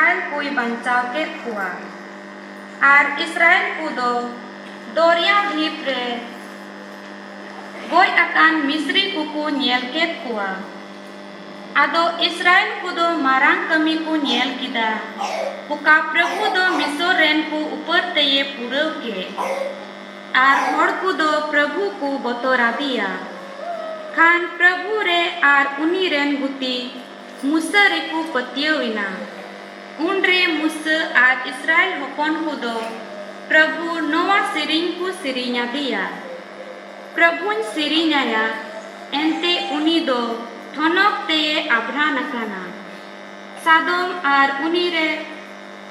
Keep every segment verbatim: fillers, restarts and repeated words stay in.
Israel ᱠᱚᱭ ᱵᱟᱧᱪᱟᱣ ᱠᱮᱫ ᱠᱚᱣᱟ᱾ ᱟᱨ ᱤᱥᱨᱟᱭᱮᱞ ᱠᱚ ᱫᱚ ᱫᱚᱨᱭᱟ ᱰᱷᱤᱯ ᱨᱮ ᱜᱚᱡ ᱟᱠᱟᱱ ᱢᱤᱥᱨᱤ ᱠᱚᱠᱚ ᱧᱮᱞ ᱠᱮᱫ ᱠᱚᱣᱟ᱾ ᱟᱫᱚ ᱤᱥᱨᱟᱭᱮᱞ ᱠᱚ ᱫᱚ ᱢᱟᱨᱟᱝ ᱠᱟᱹᱢᱤ ᱠᱚ ᱧᱮᱞ ᱠᱮᱫᱟ, ᱚᱠᱟ ᱯᱨᱚᱵᱷᱩ ᱫᱚ ᱢᱤᱥᱚᱨ ᱨᱮᱱ ᱠᱚ ᱩᱯᱟᱹᱨ ᱛᱮᱭᱮ ᱯᱩᱨᱟᱹᱣ ᱠᱮᱫ᱾ ᱟᱨ ᱦᱚᱲ ᱠᱚ ᱫᱚ ᱯᱨᱚᱵᱷᱩ ᱠᱚ ᱵᱚᱛᱚᱨ ᱟᱫᱮᱭᱟ᱾ ᱠᱷᱟᱱ ᱯᱨᱚᱵᱷᱩ ᱨᱮ ᱟᱨ ᱩᱱᱤ ᱨᱮᱱ ᱜᱩᱛᱤ ᱢᱩᱥᱟᱹ ᱨᱮᱠᱚ ᱯᱟᱹᱛᱭᱟᱹᱣ ᱮᱱᱟ᱾ ᱩᱱᱨᱮ ᱢᱩᱥᱟᱹ ᱟᱨ ᱤᱥᱨᱟᱭᱮᱞ ᱦᱚᱯᱚᱱ ᱠᱚ ᱫᱚ ᱯᱨᱚᱵᱷᱩ ᱱᱚᱣᱟ ᱥᱮᱨᱮᱧ ᱠᱚ ᱥᱮᱨᱮᱧ ᱟᱫᱮᱭᱟ, "ᱯᱨᱚᱵᱷᱩᱧ ᱥᱮᱨᱮᱧ ᱟᱭᱟ, ᱮᱱᱛᱮ ᱩᱱᱤ ᱫᱚ ᱴᱷᱚᱱᱚᱠ ᱛᱮᱭᱮ ᱟᱵᱷᱨᱟᱱ ᱟᱠᱟᱱᱟ᱾ ᱥᱟᱫᱚᱢ ᱟᱨ ᱩᱱᱤ ᱨᱮ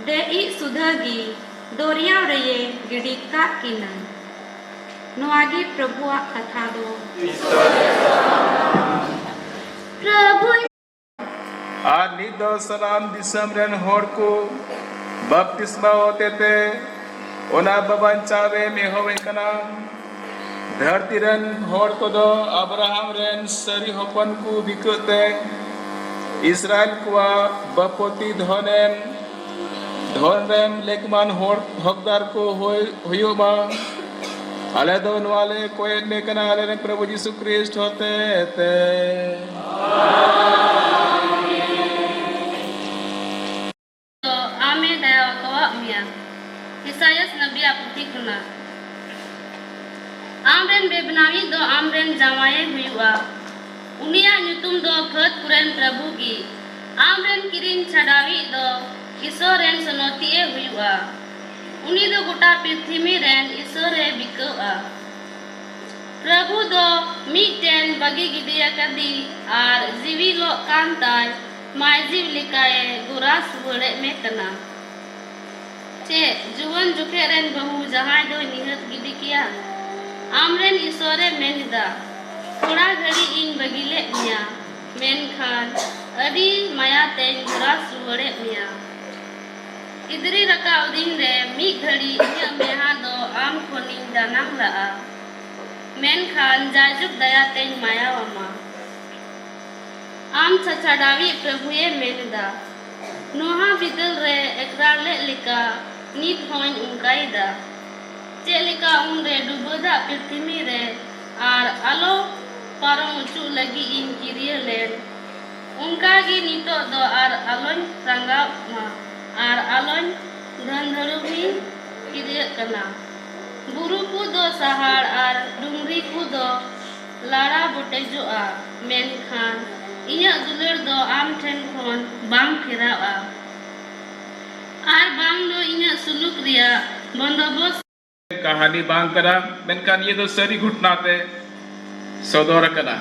ᱫᱮᱡᱤᱡ ᱥᱩᱫᱷᱟᱹ ᱜᱮ ᱫᱚᱨᱭᱟᱣ ᱨᱮᱭᱮ ᱜᱤᱰᱤ ᱠᱟᱜ ᱠᱤᱱᱟ᱾" ᱱᱚᱣᱟ ᱜᱮ ᱯᱨᱚᱵᱷᱩᱣᱟᱜ ᱠᱟᱛᱷᱟ ᱫᱚ᱾ ᱯᱨᱚᱵᱷᱩ ᱟᱨ ᱱᱤᱛ ᱫᱚ ᱥᱟᱱᱟᱢ ᱫᱤᱥᱚᱢ ᱨᱮᱱ ᱦᱚᱲ ᱠᱚ ᱵᱟᱯᱛᱤᱥᱢᱟ ᱦᱚᱛᱮᱛᱮ ᱚᱱᱟ ᱵᱟᱧᱪᱟᱣ ᱮᱢ ᱮᱦᱚᱵ ᱮ ᱠᱟᱱᱟ᱾ ᱫᱷᱟᱹᱨᱛᱤ ᱨᱮᱱ ᱦᱚᱲ ᱠᱚᱫᱚ ᱟᱵᱨᱟᱦᱟᱢ ᱨᱮᱱ ᱥᱟᱹᱨᱤ ᱦᱚᱯᱚᱱ ᱠᱚ ᱵᱤᱠᱟᱹᱜ ᱛᱮ ᱤᱥᱨᱟᱭᱮᱞ ᱠᱚᱣᱟᱜ ᱵᱟᱯᱚᱛᱤ ᱫᱷᱚᱱ ᱮᱢ, ᱫᱷᱚᱱ ᱨᱮᱱ ᱞᱮᱠᱢᱟᱱ ᱦᱚᱲ ᱦᱚᱠᱫᱟᱨ ᱠᱚ ᱦᱩᱭ, ᱦᱩᱭᱩᱜ ᱢᱟ᱾ ᱟᱞᱮ ᱫᱚ ᱱᱚᱣᱟ ᱞᱮ ᱠᱚᱭᱮᱫ ᱢᱮ ᱠᱟᱱᱟ, ᱟᱞᱮ ᱨᱮᱱ ᱯᱨᱚᱵᱷᱩ ᱡᱤᱥᱩ ᱠᱨᱤᱥᱴ ᱦᱚᱛᱮ ᱛᱮ᱾ ᱫᱚ ᱟᱢᱮ ᱫᱟᱭᱟ ᱟᱠᱟᱣᱟᱫ ᱢᱮᱭᱟ᱾ ᱤᱥᱟᱭᱟᱥ ᱱᱟᱵᱤᱭᱟᱜ ᱯᱩᱛᱷᱤ ᱠᱷᱚᱱᱟᱜ᱾ ᱟᱢ ᱨᱮᱱ ᱵᱮᱵᱱᱟᱣᱤᱡ ᱫᱚ ᱟᱢ ᱨᱮᱱ ᱡᱟᱶᱟᱭᱮ ᱦᱩᱭᱩᱜᱼᱟ᱾ ᱩᱱᱤᱭᱟᱜ ᱧᱩᱛᱩᱢ ᱫᱚ ᱯᱷᱟᱹᱫ ᱠᱚᱨᱮᱱ ᱯᱨᱚᱵᱷᱩ ᱜᱮ᱾ ᱟᱢ ᱨᱮᱱ ᱠᱤᱨᱤᱧ ᱪᱷᱟᱰᱟᱣᱤᱡ ᱫᱚ ᱤᱥᱚᱨ ᱨᱮᱱ ᱥᱚᱱᱚᱛᱤᱡ ᱮ ᱦᱩᱭᱩᱜᱼᱟ᱾ ᱩᱱᱤ ᱫᱚ ᱜᱚᱴᱟ ᱯᱨᱤᱛᱷᱤᱢᱤ ᱨᱮᱱ ᱤᱥᱚᱨ ᱮ ᱵᱤᱠᱟᱹᱣᱼᱟ᱾ ᱯᱨᱚᱵᱷᱩ ᱫᱚ ᱢᱤᱫᱴᱮᱱ ᱵᱟᱹᱜᱤ ᱜᱤᱰᱤ ᱟᱠᱟᱫᱤ ᱟᱨ ᱡᱤᱣᱤ ᱞᱚᱜ ᱠᱟᱱ ᱛᱟᱭ ᱢᱟᱭᱡᱤᱵ ᱞᱮᱠᱟᱭ ᱜᱚᱨᱟᱥ ᱨᱩᱣᱟᱹᱲᱮᱫ ᱢᱮ ᱠᱟᱱᱟ᱾ ᱪᱮᱫ ᱡᱩᱣᱟᱹᱱ ᱡᱚᱠᱷᱮᱡ ᱨᱮᱱ ᱵᱟᱹᱦᱩ ᱡᱟᱦᱟᱸᱭ ᱫᱚᱭ ᱱᱤᱦᱟᱹᱛ ᱜᱤᱰᱤ ᱠᱮᱭᱟ? ᱟᱢ ᱨᱮᱱ ᱤᱥᱚᱨ ᱮ ᱢᱮᱱ ᱮᱫᱟ, "ᱛᱷᱚᱲᱟ ᱜᱷᱟᱹᱲᱤᱡ ᱤᱧ ᱵᱟᱹᱜᱤ ᱞᱮᱫ ᱢᱮᱭᱟ, ᱢᱮᱱᱠᱷᱟᱱ ᱟᱹᱰᱤ ᱢᱟᱭᱟ ᱛᱮᱧ ᱜᱚᱨᱟᱥ ᱨᱩᱣᱟᱹᱲᱮᱫ ᱢᱮᱭᱟ᱾ ᱜᱤᱫᱽᱨᱟᱹ ᱨᱟᱠᱟᱵ ᱫᱤᱱ ᱨᱮ ᱢᱤᱫ ᱜᱷᱟᱹᱲᱤᱡ ᱤᱧᱟᱹᱜ ᱢᱮᱫᱦᱟ ᱫᱚ ᱟᱢ ᱠᱷᱚᱱᱤᱧ ᱫᱟᱱᱟᱝ ᱞᱟᱜᱼᱟ, ᱢᱮᱱᱠᱷᱟᱱ ᱡᱟᱭᱡᱩᱜᱽ ᱫᱟᱭᱟ ᱛᱮᱧ ᱢᱟᱭᱟᱣᱟᱢᱟ᱾" ᱟᱢ ᱪᱷᱟᱪᱷᱟᱰᱟᱣᱤᱡ ᱯᱨᱚᱵᱷᱩᱭᱮ ᱢᱮᱱ ᱮᱫᱟ᱾ ᱱᱚᱣᱟ ᱵᱤᱫᱟᱹᱞ ᱨᱮ ᱮᱠᱨᱟᱲ ᱞᱮᱫ ᱞᱮᱠᱟ ᱱᱤᱛ ᱦᱚᱸᱧ ᱚᱱᱠᱟᱭᱮᱫᱟ᱾ ᱪᱮᱫ ᱞᱮᱠᱟ ᱩᱱᱨᱮ ᱰᱩᱵᱟᱹ ᱫᱟᱜ ᱯᱨᱤᱛᱷᱤᱵᱤ ᱨᱮ ᱟᱨ ᱟᱞᱚ ᱯᱟᱨᱚᱢ ᱚᱪᱚᱜ ᱞᱟᱹᱜᱤᱫ ᱤᱧ ᱠᱤᱨᱭᱟᱹ ᱞᱮᱱ, ᱚᱱᱠᱟ ᱜᱮ ᱱᱤᱛᱚᱜ ᱫᱚ ᱟᱨ ᱟᱞᱚᱧ ᱨᱟᱸᱜᱟᱣᱜ ᱢᱟ ᱟᱨ ᱟᱞᱚᱧ ᱫᱷᱟᱹᱱᱫᱷᱟᱹᱲᱩᱢᱤᱧ ᱠᱤᱨᱭᱟᱹᱜ ᱠᱟᱱᱟ᱾ ᱵᱩᱨᱩ ᱠᱚᱫᱚ ᱥᱟᱦᱟᱲ ᱟᱨ ᱰᱩᱝᱨᱤ ᱠᱚᱫᱚ ᱞᱟᱲᱟ ᱵᱚᱴᱮᱡᱚᱜᱼᱟ, ᱢᱮᱱᱠᱷᱟᱱ ᱤᱧᱟᱹᱜ ᱫᱩᱞᱟᱹᱲ ᱫᱚ ᱟᱢ ᱴᱷᱮᱱ ᱠᱷᱚᱱ ᱵᱟᱝ ᱯᱷᱮᱨᱟᱣᱜᱼᱟ᱾ ᱟᱨ ᱵᱟᱝ ᱫᱚ ᱤᱧᱟᱹᱜ ᱥᱩᱞᱩᱠ ᱨᱮᱭᱟᱜ ᱵᱚᱱᱫᱚᱵᱚᱥ᱾ ᱠᱟᱹᱦᱱᱤ ᱵᱟᱝ ᱠᱟᱱᱟ, ᱢᱮᱱᱠᱷᱟᱱ ᱱᱤᱭᱟᱹ ᱫᱚ ᱥᱟᱹᱨᱤ ᱜᱷᱚᱴᱱᱟ ᱛᱮ ᱥᱚᱫᱚᱨ ᱟᱠᱟᱱᱟ᱾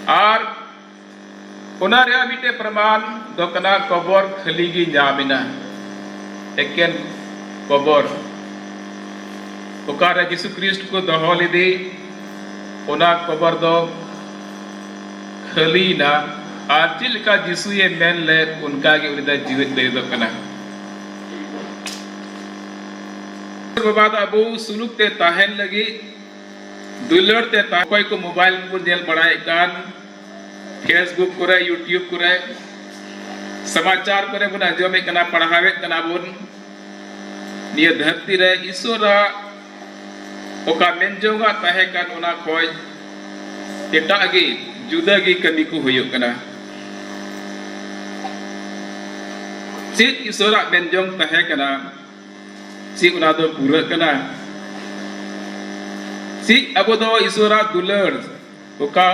ᱟᱨ ᱚᱱᱟ ᱨᱮᱭᱟᱜ ᱢᱤᱫᱴᱮᱱ ᱯᱨᱚᱢᱟᱱ ᱫᱚ ᱠᱟᱱᱟ, ᱠᱚᱵᱚᱨ ᱠᱷᱟᱹᱞᱤ ᱜᱮ ᱧᱟᱢ ᱮᱱᱟ, ᱮᱠᱮᱱ ᱠᱚᱵᱚᱨ᱾ ᱚᱠᱟᱨᱮ ᱡᱤᱥᱩ ᱠᱷᱨᱤᱥᱴ ᱠᱚ ᱫᱚᱦᱚ ᱞᱮᱫᱮ, ᱚᱱᱟ ᱠᱚᱵᱚᱨ ᱫᱚ ᱠᱷᱟᱹᱞᱤᱭᱮᱱᱟ᱾ ᱟᱨ ᱪᱮᱫ ᱞᱮᱠᱟ ᱡᱤᱥᱩᱭᱮ ᱢᱮᱱ ᱞᱮᱫ, ᱚᱱᱠᱟ ᱜᱮ ᱩᱱᱤ ᱫᱚ ᱡᱤᱣᱮᱫ ᱵᱮᱨᱮᱫᱚᱜ ᱠᱟᱱᱟ᱾ ᱵᱟᱵᱟ ᱫᱚ ᱟᱵᱚ ᱥᱩᱞᱩᱠ ᱛᱮ ᱛᱟᱦᱮᱱ ᱞᱟᱹᱜᱤᱫ, ᱫᱩᱞᱟᱹᱲ ᱛᱮ ᱛᱟᱦᱮᱸ, ᱚᱠᱚᱭ ᱠᱚ ᱢᱳᱵᱟᱭᱤᱞ ᱠᱚ ᱧᱮᱞ ᱵᱟᱲᱟᱭᱮᱫ ᱠᱟᱱ, Facebook ᱠᱚᱨᱮ, YouTube ᱠᱚᱨᱮ, ᱥᱚᱢᱟᱪᱟᱨ ᱠᱚᱨᱮ ᱵᱚᱱ ᱟᱸᱡᱚᱢᱮᱫ ᱠᱟᱱᱟ, ᱯᱟᱲᱦᱟᱣᱮᱫ ᱠᱟᱱᱟ ᱵᱚᱱ, ᱱᱤᱭᱟᱹ ᱫᱷᱟᱹᱨᱛᱤ ᱨᱮ ᱤᱥᱚᱨᱟᱜ ᱚᱠᱟ ᱢᱮᱱᱡᱚᱝᱟᱜ ᱛᱟᱦᱮᱸ ᱠᱟᱱ, ᱚᱱᱟ ᱠᱷᱚᱡ ᱮᱴᱟᱜ ᱜᱮ, ᱡᱩᱫᱟᱹ ᱜᱮ ᱠᱟᱹᱢᱤ ᱠᱚ ᱦᱩᱭᱩᱜ ᱠᱟᱱᱟ᱾ ᱪᱮᱫ ᱤᱥᱚᱨᱟᱜ ᱢᱮᱱᱡᱚᱝ ᱛᱟᱦᱮᱸ ᱠᱟᱱᱟ, ᱪᱮᱫ ᱚᱱᱟ ᱫᱚ ᱯᱩᱨᱟᱹᱜ ᱠᱟᱱᱟ? ᱪᱮᱫ ᱟᱵᱚ ᱫᱚ ᱤᱥᱚᱨᱟᱜ ᱫᱩᱞᱟᱹᱲ ᱚᱠᱟ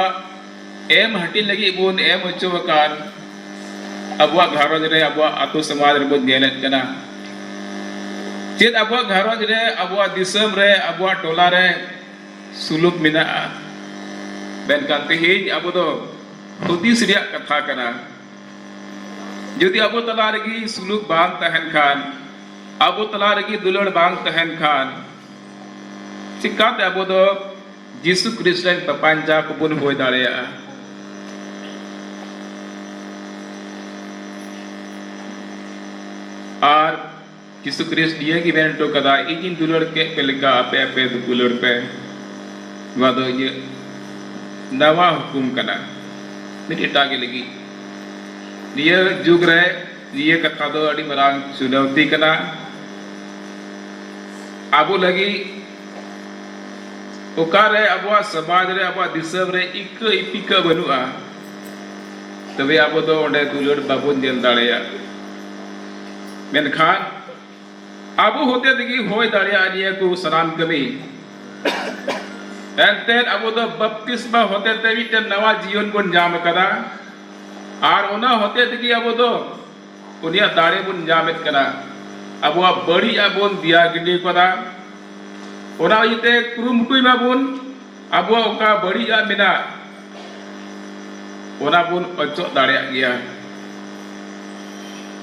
ᱮᱢ ᱦᱟᱹᱴᱤᱧ ᱞᱟᱹᱜᱤᱫ ᱵᱚᱱ ᱮᱢ ᱦᱚᱪᱚ ᱟᱠᱟᱱ, ᱟᱵᱚᱣᱟᱜ ᱜᱷᱟᱨᱚᱸᱡᱽ ᱨᱮ, ᱟᱵᱚᱣᱟᱜ ᱟᱹᱛᱩ ᱥᱚᱢᱟᱡᱽ ᱨᱮᱵᱚᱱ ᱧᱮᱞᱮᱫ ᱠᱟᱱᱟ? ᱪᱮᱫ ᱟᱵᱚᱣᱟᱜ ᱜᱷᱟᱨᱚᱸᱡᱽ ᱨᱮ, ᱟᱵᱚᱣᱟᱜ ᱫᱤᱥᱚᱢ ᱨᱮ, ᱟᱵᱚᱣᱟᱜ ᱴᱚᱞᱟ ᱨᱮ ᱥᱩᱞᱩᱠ ᱢᱮᱱᱟᱜᱼᱟ? ᱢᱮᱱᱠᱷᱟᱱ ᱛᱮᱦᱮᱧ ᱟᱵᱚ ᱫᱚ ᱦᱩᱫᱤᱥ ᱨᱮᱭᱟᱜ ᱠᱟᱛᱷᱟ ᱠᱟᱱᱟ᱾ ᱡᱩᱫᱤ ᱟᱵᱚ ᱛᱟᱞᱟ ᱨᱮᱜᱮ ᱥᱩᱞᱩᱠ ᱵᱟᱝ ᱛᱟᱦᱮᱱ ᱠᱷᱟᱱ, ᱟᱵᱚ ᱛᱟᱞᱟ ᱨᱮᱜᱮ ᱫᱩᱞᱟᱹᱲ ᱵᱟᱝ ᱛᱟᱦᱮᱱ ᱠᱷᱟᱱ, ᱪᱤᱠᱟᱛᱮ ᱟᱵᱚ ᱫᱚ ᱡᱤᱥᱩ ᱠᱷᱨᱤᱥᱴ ᱨᱮᱱ ᱛᱟᱯᱟᱧᱡᱟ ᱠᱚᱵᱚᱱ ᱦᱩᱭ ᱫᱟᱲᱮᱭᱟᱜᱼᱟ? ᱟᱨ ᱡᱤᱥᱩ ᱠᱷᱨᱤᱥᱴ ᱱᱤᱭᱟᱹ ᱜᱮ ᱢᱮᱱ ᱦᱚᱴᱚ ᱠᱟᱫᱟ, "ᱤᱧᱤᱧ ᱫᱩᱞᱟᱹᱲ ᱠᱮᱫ ᱯᱮ ᱞᱮᱠᱟ ᱟᱯᱮ ᱟᱯᱮ ᱫᱩᱞᱟᱹᱲ ᱯᱮ᱾ ᱱᱚᱣᱟ ᱫᱚ ᱤᱧᱟᱹᱜ ᱱᱟᱣᱟ ᱦᱩᱠᱩᱢ ᱠᱟᱱᱟ, ᱢᱤᱫ ᱮᱴᱟᱜ ᱜᱮ ᱞᱟᱹᱜᱤᱫ᱾" ᱱᱤᱭᱟᱹ ᱡᱩᱜᱽ ᱨᱮ ᱱᱤᱭᱟᱹ ᱠᱟᱛᱷᱟ ᱫᱚ ᱟᱹᱰᱤ ᱢᱟᱨᱟᱝ ᱪᱩᱱᱟᱹᱣᱛᱤ ᱠᱟᱱᱟ᱾ ᱟᱵᱚ ᱞᱟᱹᱜᱤᱫ ᱚᱠᱟᱨᱮ ᱟᱵᱚᱣᱟᱜ ᱥᱚᱢᱟᱡᱽ ᱨᱮ, ᱟᱵᱚᱣᱟᱜ ᱫᱤᱥᱚᱢ ᱨᱮ ᱤᱠᱟᱹ ᱤᱯᱤᱠᱟᱹ ᱵᱟᱹᱱᱩᱜᱼᱟ, ᱛᱚᱵᱮ ᱟᱵᱚ ᱫᱚ ᱚᱸᱰᱮ ᱫᱩᱞᱟᱹᱲ ᱵᱟᱵᱚᱱ ᱧᱮᱞ ᱫᱟᱲᱮᱭᱟᱜᱼᱟ᱾ ᱢᱮᱱᱠᱷᱟᱱ ᱟᱵᱚ ᱦᱚᱛᱮ ᱛᱮᱜᱮ ᱦᱩᱭ ᱫᱟᱲᱮᱭᱟᱜᱼᱟ ᱱᱤᱭᱟᱹ ᱠᱚ ᱥᱟᱱᱟᱢ ᱠᱟᱹᱢᱤ᱾ ᱮᱱᱛᱮᱫ ᱟᱵᱚ ᱫᱚ ᱵᱟᱯᱛᱤᱥᱢᱟ ᱦᱚᱛᱮ ᱛᱮ ᱢᱤᱫᱴᱮᱱ ᱱᱟᱣᱟ ᱡᱤᱭᱚᱱ ᱵᱚᱱ ᱧᱟᱢ ᱟᱠᱟᱫᱟ, ᱟᱨ ᱚᱱᱟ ᱦᱚᱛᱮ ᱛᱮᱜᱮ ᱟᱵᱚ ᱫᱚ ᱩᱱᱤᱭᱟᱜ ᱫᱟᱲᱮ ᱵᱚᱱ ᱧᱟᱢᱮᱫ ᱠᱟᱱᱟ᱾ ᱟᱵᱚᱣᱟᱜ ᱵᱟᱹᱲᱤᱡ ᱟᱜ ᱵᱚᱱ ᱫᱮᱭᱟ ᱜᱤᱰᱤ ᱠᱟᱫᱟ, ᱚᱱᱟ ᱤᱭᱟᱹᱛᱮ ᱠᱩᱨᱩᱢᱩᱴᱩᱭ ᱢᱟᱵᱚᱱ ᱟᱵᱚᱣᱟᱜ ᱚᱠᱟ ᱵᱟᱹᱲᱤᱡᱟᱜ ᱢᱮᱱᱟᱜ, ᱚᱱᱟ ᱵᱚᱱ ᱚᱪᱚᱜ ᱫᱟᱲᱮᱭᱟᱜ ᱜᱮᱭᱟ᱾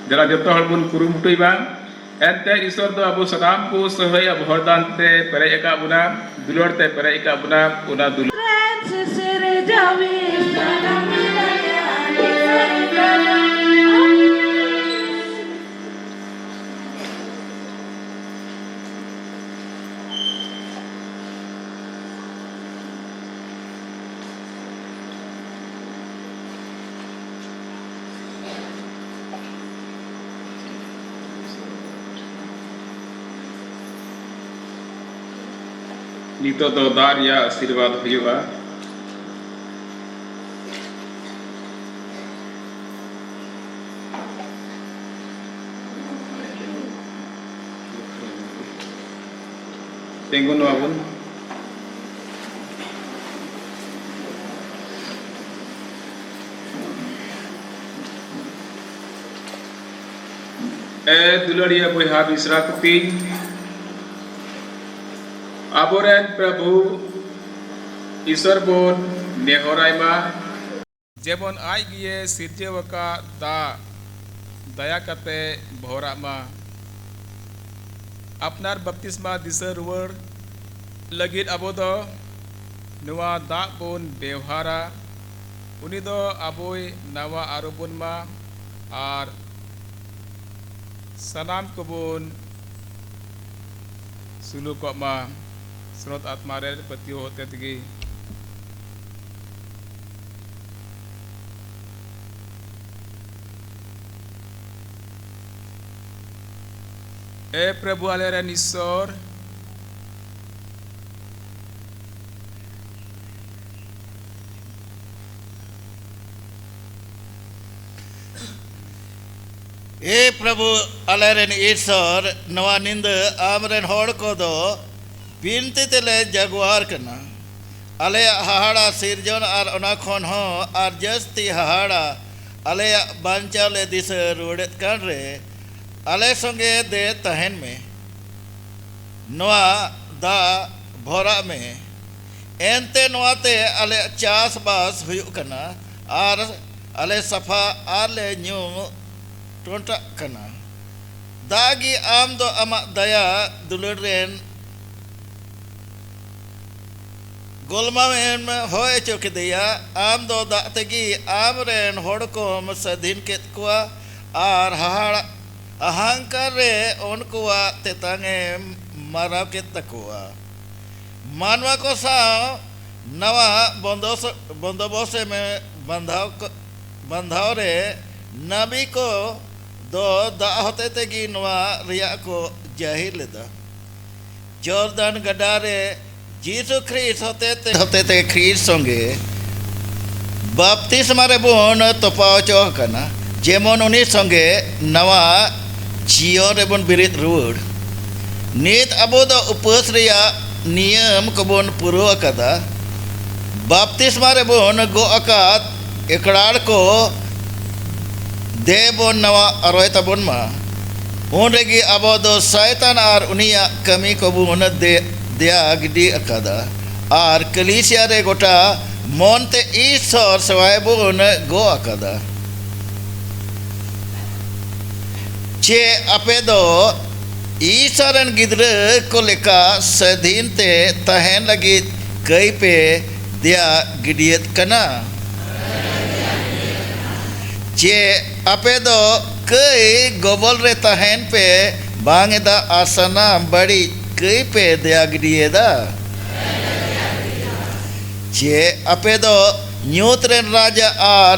ᱡᱟᱨᱟ ᱡᱚᱛᱚ ᱦᱚᱲ ᱵᱚᱱ ᱠᱩᱨᱩᱢᱩᱴᱩᱭ ᱢᱟ᱾ ᱮᱱᱛᱮ ᱤᱥᱚᱨ ᱫᱚ ᱟᱵᱚ ᱥᱟᱱᱟᱢ ᱠᱚ ᱥᱟᱹᱦᱟᱹᱭ ᱟᱵᱚ ᱦᱚᱲ ᱫᱟᱱ ᱛᱮ ᱯᱮᱨᱮᱡ ᱟᱠᱟᱫ ᱵᱚᱱᱟ, ᱫᱩᱞᱟᱹᱲ ᱛᱮ ᱯᱮᱨᱮᱡ ᱟᱠᱟᱫ ᱵᱚᱱᱟ, ᱚᱱᱟ ᱫᱩᱞᱟᱹᱲ ᱱᱤᱛᱚᱜ ᱫᱚ ᱫᱟᱜ ᱨᱮᱭᱟᱜ ᱟᱥᱤᱨᱵᱟᱫᱽ ᱦᱩᱭᱩᱜᱼᱟ᱾ ᱛᱤᱸᱜᱩᱱ ᱢᱟᱵᱚᱱ᱾ ᱮ ᱫᱩᱞᱟᱹᱲᱤᱭᱟᱹ ᱵᱚᱭᱦᱟ ᱢᱤᱥᱨᱟ ᱠᱚᱛᱤᱧ, ᱟᱵᱚᱨᱮᱱ ᱯᱨᱚᱵᱷᱩ ᱤᱥᱚᱨ ᱵᱚᱱ ᱱᱮᱦᱚᱨᱟᱭ ᱢᱟ᱾ ᱡᱮᱢᱚᱱ ᱟᱡ ᱜᱮᱭᱮ ᱥᱤᱨᱡᱟᱹᱣ ᱟᱠᱟᱫ ᱫᱟᱜ ᱫᱟᱭᱟ ᱠᱟᱛᱮ ᱵᱷᱚᱨᱟᱜ ᱢᱟ᱾ ᱟᱯᱱᱟᱨ ᱵᱟᱯᱛᱤᱥᱢᱟ ᱫᱤᱥᱟᱹ ᱨᱩᱣᱟᱹᱲ ᱞᱟᱹᱜᱤᱫ ᱟᱵᱚ ᱫᱚ ᱱᱚᱣᱟ ᱫᱟᱜ ᱵᱚᱱ ᱵᱮᱣᱦᱟᱨᱟ᱾ ᱩᱱᱤ ᱫᱚ ᱟᱵᱚᱭ ᱱᱟᱣᱟ ᱟᱹᱨᱩ ᱵᱚᱱ ᱢᱟ ᱟᱨ ᱥᱟᱱᱟᱢ ᱠᱚᱵᱚᱱ ᱥᱩᱞᱩᱠᱚᱜ ᱢᱟ ᱥᱨᱳᱛ ᱟᱛᱢᱟ ᱨᱮ ᱯᱟᱹᱛᱭᱟᱹᱣ ᱦᱚᱛᱮ ᱛᱮᱜᱮ᱾ ᱮ ᱯᱨᱚᱵᱷᱩ, ᱟᱞᱮᱨᱮᱱ ᱤᱥᱥᱚᱨ᱾ ᱮ ᱯᱨᱚᱵᱷᱩ, ᱟᱞᱮᱨᱮᱱ ᱤᱥᱥᱚᱨ, ᱱᱚᱣᱟ ᱧᱤᱫᱟᱹ ᱟᱢᱨᱮᱱ ᱦᱚᱲ ᱠᱚᱫᱚ ᱵᱤᱱᱛᱤ ᱛᱮᱞᱮ ᱡᱟᱜᱣᱟᱨ ᱠᱟᱱᱟ᱾ ᱟᱞᱮᱭᱟᱜ ᱦᱟᱦᱟᱲᱟ ᱥᱤᱨᱡᱚᱱ ᱟᱨ ᱚᱱᱟ ᱠᱷᱚᱱ ᱦᱚᱸ ᱟᱨ ᱡᱟᱹᱥᱛᱤ ᱦᱟᱦᱟᱲᱟ ᱟᱞᱮᱭᱟᱜ ᱵᱟᱧᱪᱟᱣ ᱞᱮ ᱫᱤᱥᱟᱹ ᱨᱩᱣᱟᱹᱲᱮᱫ ᱠᱟᱱ ᱨᱮ, ᱟᱞᱮ ᱥᱚᱸᱜᱮ ᱫᱮ ᱛᱟᱦᱮᱱ ᱢᱮ᱾ ᱱᱚᱣᱟ ᱫᱟᱜ ᱵᱷᱚᱨᱟᱜ ᱢᱮ, ᱮᱱᱛᱮ ᱱᱚᱣᱟᱛᱮ ᱟᱞᱮᱭᱟᱜ ᱪᱟᱥᱵᱟᱥ ᱦᱩᱭᱩᱜ ᱠᱟᱱᱟ ᱟᱨ ᱟᱞᱮ ᱥᱟᱯᱷᱟ ᱟᱨ ᱞᱮ ᱧᱩ ᱴᱚᱱᱴᱟᱜ ᱠᱟᱱᱟ᱾ ᱫᱟᱜ ᱜᱮ ᱟᱢ ᱫᱚ ᱟᱢᱟᱜ ᱫᱟᱭᱟ ᱫᱩᱞᱟᱹᱲ ᱨᱮᱱ ᱜᱚᱞᱢᱟᱣᱮᱢ ᱦᱚᱭ ᱦᱚᱪᱚ ᱠᱮᱫᱮᱭᱟ᱾ ᱟᱢ ᱫᱚ ᱫᱟᱜ ᱛᱮᱜᱮ ᱟᱢ ᱨᱮᱱ ᱦᱚᱲ ᱠᱚᱢ ᱥᱟᱹᱫᱷᱤᱱ ᱠᱮᱫ ᱠᱚᱣᱟ ᱟᱨ ᱦᱟᱦᱟᱲ-, ᱦᱟᱦᱟᱝᱠᱟᱨ ᱨᱮ ᱩᱱᱠᱩᱣᱟᱜ ᱛᱮᱛᱟᱝ ᱮᱢ ᱢᱟᱨᱟᱣ ᱠᱮᱫ ᱛᱟᱠᱚᱣᱟ᱾ ᱢᱟᱱᱣᱟ ᱠᱚ ᱥᱟᱶ ᱱᱟᱣᱟ ᱵᱚᱱᱫᱚᱥ-, ᱵᱚᱱᱫᱚᱵᱚᱥ ᱮᱢ ᱵᱟᱸᱫᱷᱟᱣ ᱠᱚ-, ᱵᱟᱸᱫᱷᱟᱣ ᱨᱮ ᱱᱟᱵᱤ ᱠᱚ ᱫᱚ ᱫᱟᱜ ᱦᱚᱛᱮ ᱛᱮᱜᱮ ᱱᱚᱣᱟ ᱨᱮᱭᱟᱜ ᱠᱚ ᱡᱟᱹᱦᱤᱨ ᱞᱮᱫᱟ᱾ ᱡᱚᱨᱫᱟᱱ ᱜᱟᱰᱟ ᱨᱮ ᱡᱤᱥᱩ ᱠᱷᱨᱤᱥᱴ ᱦᱚᱛᱮᱛᱮ, ᱦᱚᱛᱮᱛᱮ ᱠᱷᱨᱤᱥᱴ ᱥᱚᱸᱜᱮ ᱵᱟᱯᱛᱤᱥᱢᱟ ᱨᱮᱵᱚᱱ ᱛᱚᱯᱟ ᱦᱚᱪᱚ ᱟᱠᱟᱱᱟ, ᱡᱮᱢᱚᱱ ᱩᱱᱤ ᱥᱚᱸᱜᱮ ᱱᱟᱣᱟ ᱡᱤᱭᱚᱱ ᱨᱮᱵᱚᱱ ᱵᱮᱨᱮᱫ ᱨᱩᱣᱟᱹᱲ᱾ ᱱᱤᱛ ᱟᱵᱚ ᱫᱚ ᱩᱯᱟᱹᱥ ᱨᱮᱭᱟᱜ ᱱᱤᱭᱚᱢ ᱠᱚᱵᱚᱱ ᱯᱩᱨᱟᱹᱣ ᱟᱠᱟᱫᱟ᱾ ᱵᱟᱯᱛᱤᱥᱢᱟ ᱨᱮᱵᱚᱱ ᱜᱚᱜ ᱟᱠᱟᱫ ᱮᱠᱲᱟᱲ ᱠᱚ ᱫᱮ ᱵᱚᱱ ᱱᱟᱣᱟ ᱟᱨᱚᱭ ᱛᱟᱵᱚᱱ ᱢᱟ᱾ ᱩᱱ ᱨᱮᱜᱮ ᱟᱵᱚ ᱫᱚ ᱥᱟᱭᱛᱟᱱ ᱟᱨ ᱩᱱᱤᱭᱟᱜ ᱠᱟᱹᱢᱤ ᱠᱚᱵᱚᱱ ᱫᱮ-, ᱫᱮᱭᱟ ᱜᱤᱰᱤ ᱟᱠᱟᱫᱟ ᱟᱨ ᱠᱟᱹᱞᱤᱥᱤᱭᱟ ᱨᱮ ᱜᱚᱴᱟ ᱢᱚᱱ ᱛᱮ ᱤᱥᱥᱚᱨ ᱥᱮᱣᱟᱭ ᱵᱚᱱ ᱜᱚ ᱟᱠᱟᱫᱟ᱾ ᱪᱮ ᱟᱯᱮ ᱫᱚ ᱤᱥᱥᱚᱨ ᱨᱮᱱ ᱜᱤᱫᱽᱨᱟᱹ ᱠᱚ ᱞᱮᱠᱟ ᱥᱟᱹᱫᱷᱤᱱ ᱛᱮ ᱛᱟᱦᱮᱱ ᱞᱟᱹᱜᱤᱫ ᱠᱟᱹᱭ ᱯᱮ ᱫᱮᱭᱟ ᱜᱤᱰᱤᱭᱮᱫ ᱠᱟᱱᱟ? ᱪᱮ ᱟᱯᱮ ᱫᱚ ᱠᱟᱹᱭ ᱜᱚᱵᱚᱞ ᱨᱮ ᱛᱟᱦᱮᱱ ᱯᱮ ᱵᱟᱝ ᱮᱫᱟ ᱟᱨ ᱥᱟᱱᱟᱢ ᱵᱟᱹᱲᱤᱡ ᱠᱟᱹᱭ ᱯᱮ ᱫᱮᱭᱟ ᱜᱤᱰᱤᱭᱮᱫᱟ? ᱪᱮ ᱟᱯᱮ ᱫᱚ ᱧᱩᱛ ᱨᱮᱱ ᱨᱟᱡᱟ ᱟᱨ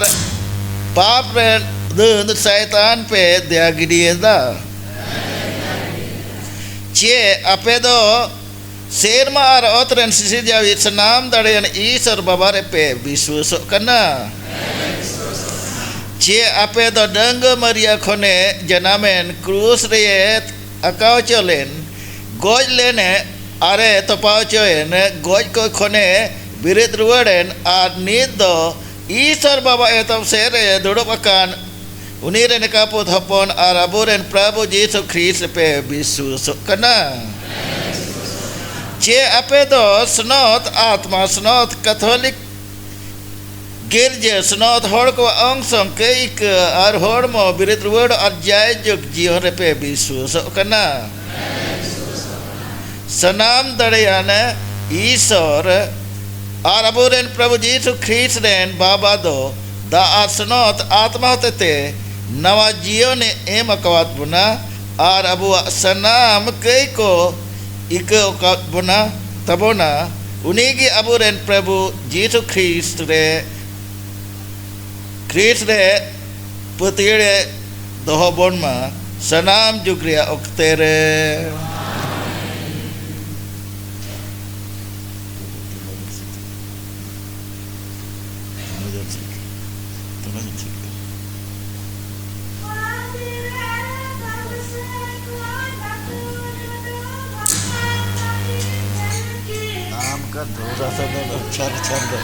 ᱯᱟᱯ ᱨᱮᱱ ᱫᱟᱹᱫ ᱥᱟᱭᱛᱟᱱ ᱯᱮ ᱫᱮᱭᱟ ᱜᱤᱰᱤᱭᱮᱫᱟ? ᱪᱮ ᱟᱯᱮ ᱫᱚ ᱥᱮᱨᱢᱟ ᱟᱨ ᱚᱛ ᱨᱮᱱ ᱥᱤᱥᱤᱨᱡᱟᱣᱤᱡ ᱥᱟᱱᱟᱢ ᱫᱟᱲᱮᱭᱟᱱ ᱤᱥᱚᱨ ᱵᱟᱵᱟ ᱨᱮᱯᱮ ᱵᱤᱥᱣᱟᱹᱥᱚᱜ ᱠᱟᱱᱟ? ᱪᱮ ᱟᱯᱮ ᱫᱚ ᱰᱟᱹᱝᱜᱟᱹ ᱢᱟᱨᱤᱭᱟ ᱠᱷᱚᱱᱮ ᱡᱟᱱᱟᱢᱮᱱ, ᱠᱨᱩᱥ ᱨᱮ ᱟᱠᱟᱣ ᱦᱚᱪᱚ ᱞᱮᱱ, ᱜᱚᱡ ᱞᱮᱱᱮ ᱟᱨᱮ ᱛᱚᱯᱟᱣ ᱦᱚᱪᱚᱭᱮᱱ, ᱜᱚᱡ ᱠᱚ ᱠᱷᱚᱱᱮ ᱵᱮᱨᱮᱫ ᱨᱩᱣᱟᱹᱲᱮᱱ ᱟᱨ ᱱᱤᱛ ᱫᱚ ᱤᱥᱚᱨ ᱵᱟᱵᱟ ᱮᱛᱚᱢ ᱥᱮᱫ ᱨᱮ ᱫᱩᱲᱩᱵ ᱟᱠᱟᱱ ᱩᱱᱤ ᱨᱮᱱ ᱮᱠᱟᱯᱩᱛ ᱦᱚᱯᱚᱱ ᱟᱨ ᱟᱵᱚᱨᱮᱱ ᱯᱨᱚᱵᱷᱩ ᱡᱤᱥᱩ ᱠᱷᱨᱤᱥᱴ ᱯᱮ ᱵᱤᱥᱣᱟᱹᱥᱚᱜ ᱠᱟᱱᱟ? ᱪᱮ ᱟᱯᱮ ᱫᱚ ᱥᱱᱚᱛ ᱟᱛᱢᱟ, ᱥᱱᱚᱛ ᱠᱟᱛᱷᱚᱞᱤᱠ ᱜᱤᱨᱡᱟᱹ, ᱥᱱᱚᱛ ᱦᱚᱲ ᱠᱚᱣᱟᱜ ᱚᱝᱥᱚᱝ ᱠᱟᱹᱭᱠᱟᱹ ᱟᱨ ᱦᱚᱲᱢᱚ ᱵᱮᱨᱮᱫ ᱨᱩᱣᱟᱹᱲ ᱟᱨ ᱡᱟᱭᱡᱩᱜᱽ ᱡᱤᱭᱚᱱ ᱨᱮᱯᱮ ᱵᱤᱥᱣᱟᱹᱥᱚᱜ ᱠᱟᱱᱟ? ᱥᱟᱱᱟᱢ ᱫᱟᱲᱮᱭᱟᱱ ᱤᱥᱚᱨ ᱟᱨ ᱟᱵᱚᱨᱮᱱ ᱯᱨᱚᱵᱷᱩ ᱡᱤᱥᱩ ᱠᱷᱨᱤᱥᱴ ᱨᱮᱱ ᱵᱟᱵᱟ ᱫᱚ ᱫᱟᱜ ᱟᱨ ᱥᱱᱚᱛ ᱟᱛᱢᱟ ᱦᱚᱛᱮᱛᱮ ᱱᱟᱣᱟ ᱡᱤᱭᱚᱱᱮ ᱮᱢ ᱟᱠᱟᱣᱟᱫ ᱵᱚᱱᱟ ᱟᱨ ᱟᱵᱚᱣᱟᱜ ᱥᱟᱱᱟᱢ ᱠᱟᱹᱭ ᱠᱚ ᱤᱠᱟᱹ ᱟᱠᱟᱫ ᱵᱚᱱᱟ, ᱛᱟᱵᱚᱱᱟ᱾ ᱩᱱᱤᱜᱮ ᱟᱵᱚᱨᱮᱱ ᱯᱨᱚᱵᱷᱩ ᱡᱤᱥᱩ ᱠᱷᱨᱤᱥᱴ ᱨᱮ, ᱠᱷᱨᱤᱥᱴ ᱨᱮ ᱯᱟᱹᱛᱭᱟᱹᱲ ᱮ ᱫᱚᱦᱚ ᱵᱚᱱ ᱢᱟ ᱥᱟᱱᱟᱢ ᱡᱩᱜᱽ ᱨᱮᱭᱟᱜ ᱚᱠᱛᱮ ᱨᱮ᱾ ᱟᱢ ᱠᱟ ᱫᱷᱩᱨᱟ ᱥᱮ ᱫᱚ ᱪᱷᱟᱨ ᱪᱷᱟᱨ ᱫᱚ᱾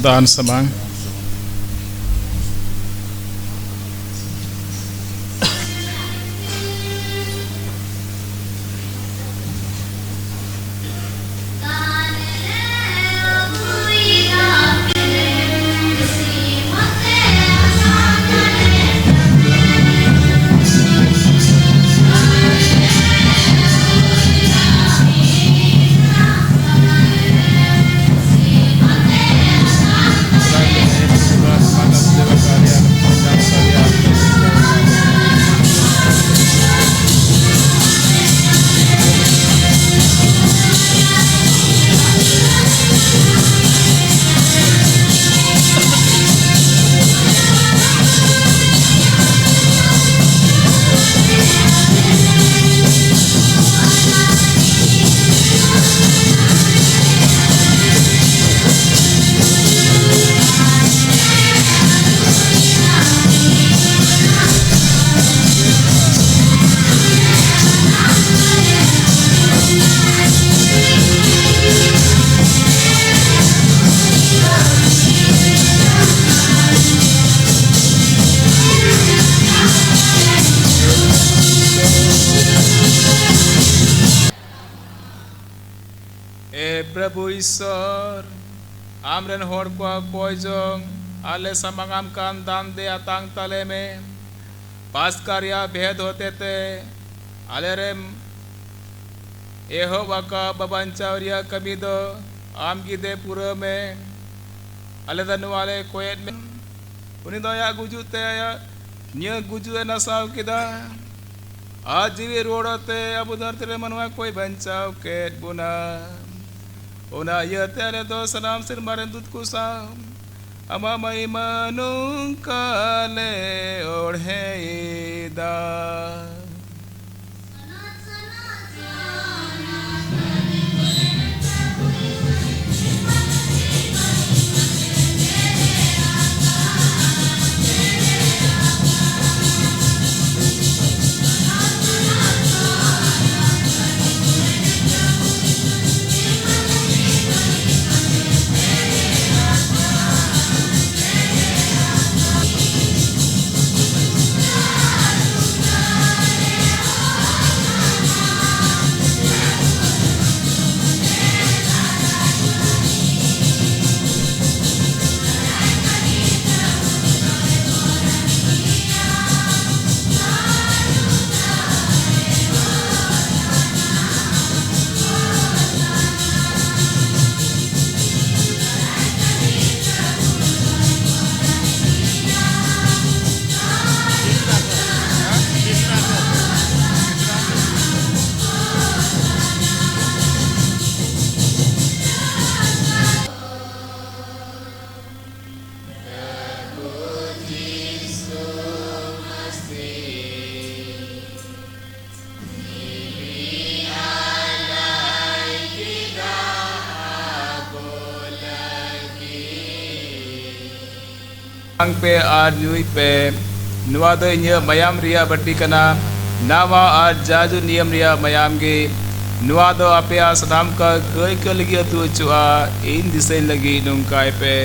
ᱫᱟᱱ ᱥᱟᱢᱟᱝ᱾ ᱮ ᱯᱨᱚᱵᱷᱩ ᱤᱥᱥᱚᱨ, ᱟᱢᱨᱮᱱ ᱦᱚᱲ ᱠᱚᱣᱟᱜ ᱠᱚᱭ ᱡᱚᱝ ᱟᱞᱮ ᱥᱟᱢᱟᱝ ᱟᱢ ᱠᱟᱱ ᱫᱟᱱ ᱫᱮ ᱟᱛᱟᱝ ᱛᱟᱞᱮ ᱢᱮ᱾ ᱯᱟᱥᱠᱟ ᱨᱮᱭᱟᱜ ᱵᱷᱮᱫ ᱦᱚᱛᱮᱛᱮ ᱟᱞᱮᱨᱮᱢ ᱮᱦᱚᱵ ᱟᱠᱟᱫ ᱵᱟᱧᱪᱟᱣ ᱨᱮᱭᱟᱜ ᱠᱟᱹᱢᱤ ᱫᱚ ᱟᱢ ᱜᱮ ᱫᱮ ᱯᱩᱨᱟᱹᱣ ᱢᱮ᱾ ᱟᱞᱮ ᱫᱚ ᱱᱚᱣᱟ ᱞᱮ ᱠᱚᱭᱮᱫ ᱢᱮ, ᱩᱱᱤ ᱫᱚ ᱟᱭᱟᱜ ᱜᱩᱡᱩᱜ ᱛᱮ ᱟᱭᱟᱜ ᱱᱤᱭᱟᱹ ᱜᱩᱡᱩᱜ ᱮ ᱱᱟᱥᱟᱣ ᱠᱮᱫᱟ ᱟᱨ ᱡᱤᱣᱤ ᱨᱩᱣᱟᱹᱲᱚᱜ ᱛᱮ ᱟᱵᱚ ᱫᱷᱟᱹᱨᱛᱤ ᱨᱮ ᱢᱟᱱᱣᱟ ᱠᱚᱭ ᱵᱟᱧᱪᱟᱣ ᱠᱮᱫ ᱵᱚᱱᱟ᱾ ᱚᱱᱟ ᱤᱭᱟᱹᱛᱮ ᱟᱞᱮ ᱫᱚ ᱥᱟᱱᱟᱢ ᱥᱮᱨᱢᱟ ᱨᱮᱱ ᱫᱩᱛ ᱠᱚ ᱥᱟᱶ ᱟᱢᱟᱜ ᱢᱟᱭᱢᱟ ᱱᱚᱝᱠᱟ ᱞᱮ ᱚᱲᱦᱮᱭᱮᱫᱟ᱾ ᱦᱟᱞᱟᱝ ᱯᱮ ᱟᱨ ᱧᱩᱭ ᱯᱮ᱾ ᱱᱚᱣᱟ ᱫᱚ ᱤᱧᱟᱹᱜ ᱢᱟᱭᱟᱢ ᱨᱮᱭᱟᱜ ᱵᱟᱹᱴᱤ ᱠᱟᱱᱟ, ᱱᱟᱣᱟ ᱟᱨ ᱡᱟᱡᱩ ᱱᱤᱭᱚᱢ ᱨᱮᱭᱟᱜ ᱢᱟᱭᱟᱢ ᱜᱮ᱾ ᱱᱚᱣᱟ ᱫᱚ ᱟᱯᱮᱭᱟᱜ ᱥᱟᱱᱟᱢ ᱠᱚ ᱠᱟᱹᱭ ᱠᱚ ᱞᱟᱹᱜᱤᱫ ᱟᱹᱛᱩ ᱚᱪᱚᱜᱼᱟ᱾ ᱤᱧ ᱫᱤᱥᱟᱹᱧ ᱞᱟᱹᱜᱤᱫ ᱱᱚᱝᱠᱟᱭ ᱯᱮ᱾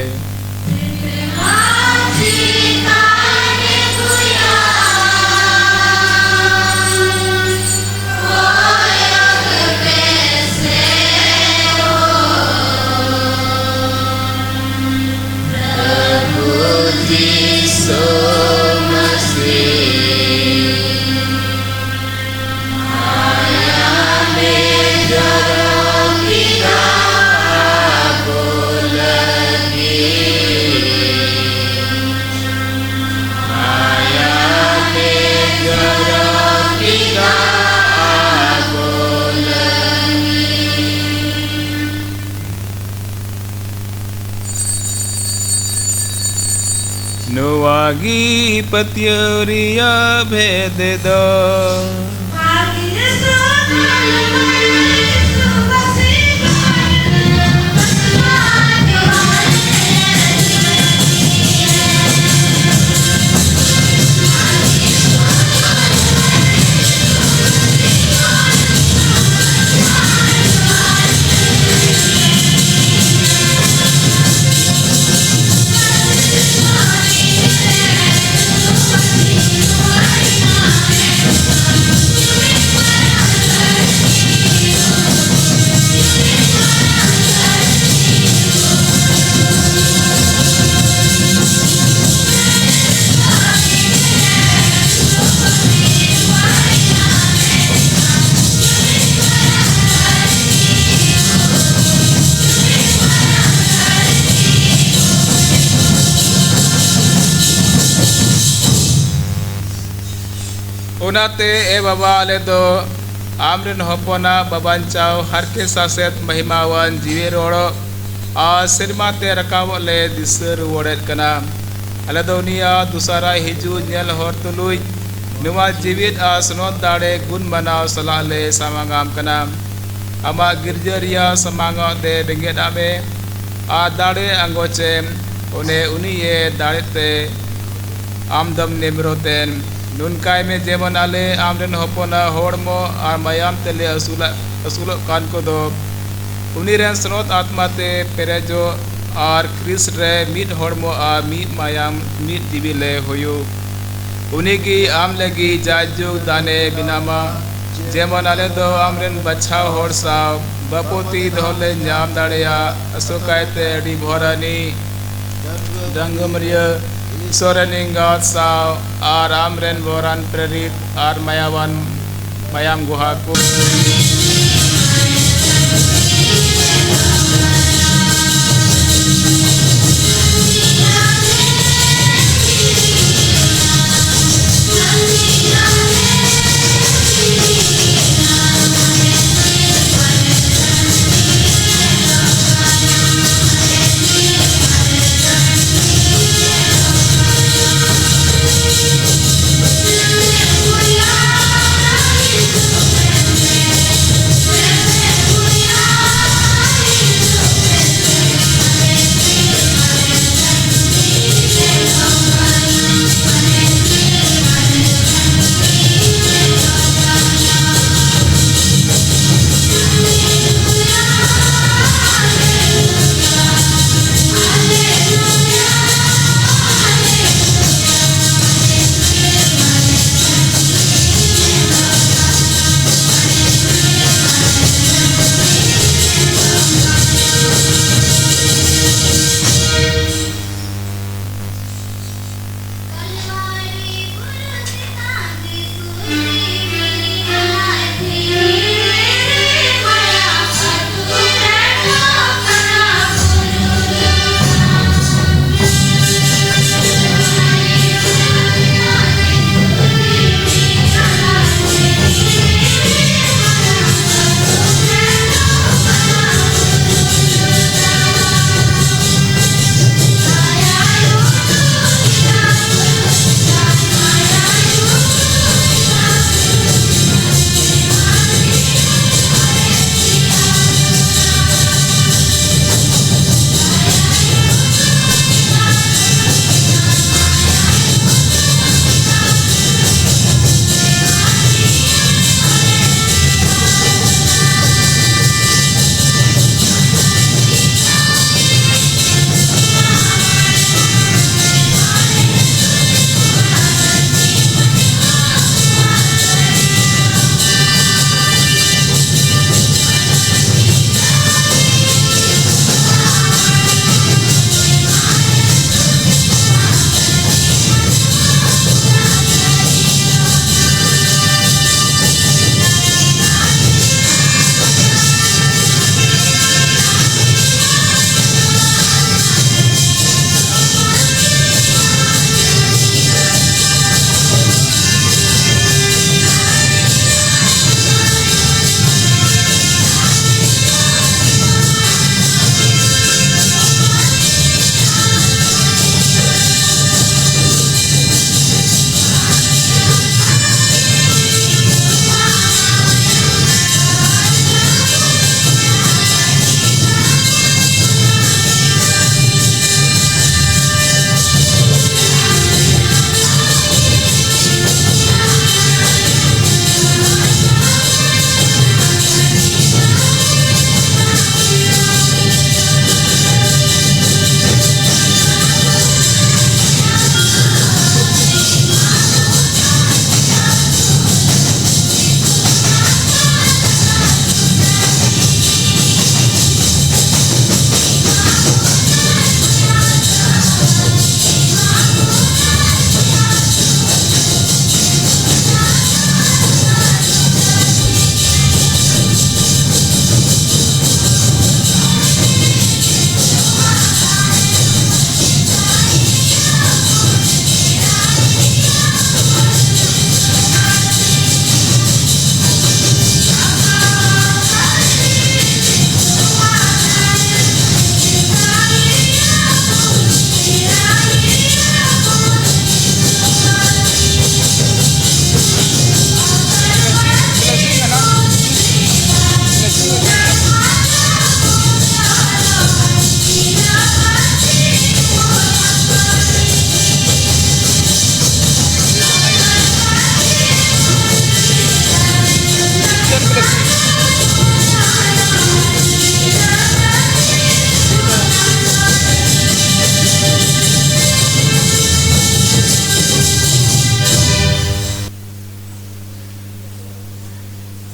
ᱱᱚᱣᱟ ᱜᱮ ᱯᱟᱹᱛᱭᱟᱹᱣ ᱨᱮᱭᱟᱜ ᱵᱷᱮᱫ ᱫᱚ᱾ ᱚᱱᱟᱛᱮ, ᱮ ᱵᱟᱵᱟ, ᱟᱞᱮ ᱫᱚ ᱟᱢᱨᱮᱱ ᱦᱚᱯᱚᱱᱟᱜ ᱵᱟᱵᱟᱧᱪᱟᱣ, ᱦᱟᱨᱠᱮᱛ ᱥᱟᱥᱮᱛ, ᱢᱚᱦᱤᱢᱟᱣᱟᱱ ᱡᱤᱣᱮᱫ ᱨᱩᱣᱟᱹᱲᱚᱜ ᱟᱨ ᱥᱮᱨᱢᱟ ᱛᱮ ᱨᱟᱠᱟᱵᱚᱜ ᱞᱮ ᱫᱤᱥᱟᱹ ᱨᱩᱣᱟᱹᱲᱮᱫ ᱠᱟᱱᱟ᱾ ᱟᱞᱮ ᱫᱚ ᱩᱱᱤᱭᱟᱜ ᱫᱚᱥᱟᱨᱟ ᱦᱤᱡᱩᱜ ᱧᱮᱞ ᱦᱚᱨ ᱛᱩᱞᱩᱡ ᱱᱚᱣᱟ ᱡᱤᱣᱮᱫ ᱟᱨ ᱥᱚᱱᱚᱛ ᱫᱟᱲᱮ ᱜᱩᱱ ᱢᱟᱱᱟᱣ ᱥᱟᱞᱟᱜ ᱞᱮ ᱥᱟᱢᱟᱝ ᱟᱢ ᱠᱟᱱᱟ᱾ ᱟᱢᱟᱜ ᱜᱤᱨᱡᱟᱹ ᱨᱮᱭᱟᱜ ᱥᱟᱢᱟᱝ ᱚᱜ ᱛᱮ ᱵᱮᱸᱜᱮᱫ ᱟᱜ ᱢᱮ ᱟᱨ ᱫᱟᱲᱮ ᱟᱸᱜᱚᱪ ᱮᱢ᱾ ᱚᱱᱮ ᱩᱱᱤᱭᱮ ᱫᱟᱲᱮ ᱛᱮ ᱟᱢ ᱫᱚᱢ ᱱᱮᱢᱨᱚᱛ ᱮᱱ᱾ ᱱᱚᱝᱠᱟᱭ ᱢᱮ ᱡᱮᱢᱚᱱ ᱟᱞᱮ ᱟᱢᱨᱮᱱ ᱦᱚᱯᱚᱱᱟᱜ ᱦᱚᱲᱢᱚ ᱟᱨ ᱢᱟᱭᱟᱢ ᱛᱮᱞᱮ ᱟᱹᱥᱩᱞᱟᱜ, ᱟᱹᱥᱩᱞᱚᱜ ᱠᱟᱱ ᱠᱚᱫᱚ ᱩᱱᱤ ᱨᱮᱱ ᱥᱚᱱᱚᱛ ᱟᱛᱢᱟ ᱛᱮ ᱯᱮᱨᱮᱡᱚᱜ ᱟᱨ ᱠᱨᱤᱥᱴ ᱨᱮ ᱢᱤᱫ ᱦᱚᱲᱢᱚ ᱟᱨ ᱢᱤᱫ ᱢᱟᱭᱟᱢ ᱢᱤᱫ ᱡᱤᱣᱤ ᱞᱮ ᱦᱩᱭᱩᱜ᱾ ᱩᱱᱤ ᱜᱮ ᱟᱢ ᱞᱟᱹᱜᱤᱫ ᱡᱟᱭᱡᱩᱜᱽ ᱫᱟᱱᱮ ᱵᱮᱱᱟᱣᱟ, ᱡᱮᱢᱚᱱ ᱟᱞᱮ ᱫᱚ ᱟᱢᱨᱮᱱ ᱵᱟᱪᱷᱟᱣ ᱦᱚᱲ ᱥᱟᱶ ᱵᱟᱯᱚᱛᱤ ᱫᱚᱦᱚ ᱞᱮ ᱧᱟᱢ ᱫᱟᱲᱮᱭᱟᱜ, ᱟᱥᱚᱠᱟᱭᱛᱮ ᱟᱹᱰᱤ ᱵᱷᱚᱨᱟᱱᱤ ᱰᱟᱝᱜᱚᱢᱟᱹᱨᱤᱭᱟᱹ ᱤᱥᱚᱨ ᱨᱮᱱ ᱮᱸᱜᱟᱛ ᱥᱟᱶ ᱟᱨ ᱟᱢᱨᱮᱱ ᱵᱚᱨᱟᱱ ᱯᱨᱮᱨᱤᱛ ᱟᱨ ᱢᱟᱭᱟᱣᱟᱱ ᱢᱟᱭᱟᱢ ᱜᱚᱦᱟ ᱠᱚ᱾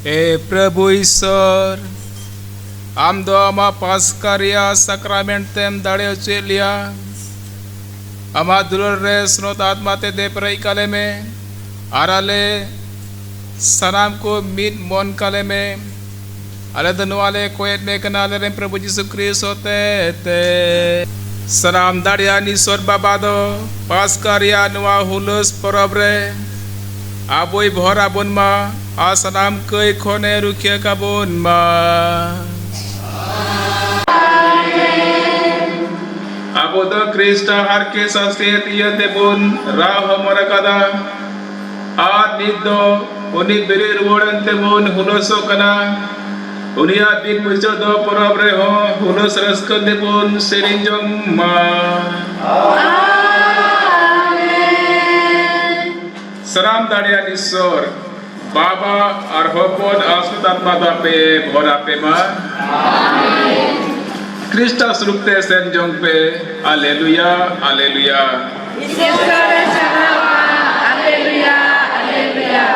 ᱮ ᱯᱨᱚᱵᱷᱩ ᱤᱥᱚᱨ, ᱟᱢ ᱫᱚ ᱟᱢᱟᱜ ᱯᱟᱥᱠᱟ ᱨᱮᱭᱟᱜ ᱥᱟᱠᱨᱟᱢᱮᱱᱴ ᱛᱮᱢ ᱫᱟᱲᱮ ᱦᱚᱪᱚᱭᱮᱫ ᱞᱮᱭᱟ᱾ ᱟᱢᱟᱜ ᱫᱩᱞᱟᱹᱲ ᱨᱮ ᱥᱱᱚᱛ ᱟᱛᱢᱟ ᱛᱮ ᱫᱮ ᱯᱮᱨᱮᱡ ᱠᱟᱞᱮ ᱢᱮ, ᱟᱨ ᱟᱞᱮ ᱥᱟᱱᱟᱢ ᱠᱚ ᱢᱤᱫ ᱢᱚᱱ ᱠᱟᱞᱮ ᱢᱮ᱾ ᱟᱞᱮ ᱫᱚ ᱱᱚᱣᱟ ᱞᱮ ᱠᱚᱭᱮᱫ ᱢᱮ ᱠᱟᱱᱟ, ᱟᱞᱮᱨᱮᱱ ᱯᱨᱚᱵᱷᱩ ᱡᱤᱥᱩ ᱠᱨᱤᱥᱴ ᱦᱚᱛᱮ ᱛᱮ᱾ ᱥᱟᱱᱟᱢ ᱫᱟᱲᱮᱭᱟᱱ ᱤᱥᱚᱨ ᱵᱟᱵᱟ ᱫᱚ ᱯᱟᱥᱠᱟ ᱨᱮᱭᱟᱜ ᱱᱚᱣᱟ ᱦᱩᱞᱟᱹᱥ ᱯᱚᱨᱚᱵᱽ ᱨᱮ ᱟᱵᱚᱭ ᱵᱷᱚᱨ ᱟᱵᱚᱱ ᱢᱟ ᱟᱨ ᱥᱟᱱᱟᱢ ᱠᱟᱹᱭ ᱠᱷᱚᱱᱮ ᱨᱩᱠᱷᱤᱭᱟᱹ ᱠᱟᱵᱚᱱ ᱢᱟ᱾ ᱟᱵᱚ ᱫᱚ ᱠᱨᱤᱥᱴ ᱦᱟᱨᱠᱮᱛ ᱥᱟᱥᱮᱛ ᱤᱭᱟᱹ ᱛᱮᱵᱚᱱ ᱨᱟᱣ ᱦᱚᱢᱚᱨ ᱟᱠᱟᱫᱟ, ᱟᱨ ᱱᱤᱛ ᱫᱚ ᱩᱱᱤ ᱵᱮᱨᱮᱫ ᱨᱩᱣᱟᱹᱲ ᱮᱱ ᱛᱮᱵᱚᱱ ᱦᱩᱞᱟᱹᱥᱚᱜ ᱠᱟᱱᱟ᱾ ᱩᱱᱤᱭᱟᱜ ᱫᱤᱱ ᱢᱩᱪᱟᱹᱫ ᱫᱚ ᱯᱚᱨᱚᱵᱽ ᱨᱮᱦᱚᱸ ᱦᱩᱞᱟᱹᱥ ᱨᱟᱹᱥᱠᱟᱹ ᱛᱮᱵᱚᱱ ᱥᱮᱨᱮᱧ ᱡᱚᱝ ᱢᱟ᱾ ᱥᱟᱱᱟᱢ ᱫᱟᱲᱮᱭᱟᱱ ᱤᱥᱚᱨ, ᱵᱟᱵᱟ ᱟᱨ ᱦᱚᱯᱚᱱ ᱟᱨ ᱥᱚᱛᱟᱛᱢᱟ ᱫᱚ ᱟᱯᱮ ᱵᱷᱚᱨ ᱟᱯᱮ ᱢᱟ᱾ ᱠᱨᱤᱥᱴᱟᱥ ᱨᱩᱯ ᱛᱮ ᱥᱮᱱ ᱡᱚᱝ ᱯᱮ᱾ ᱟᱞᱮᱞᱩᱭᱟ, ᱟᱞᱮᱞᱩᱭᱟ᱾ ᱟᱞᱮᱞᱩᱭᱟ, ᱟᱞᱮᱞᱩᱭᱟ᱾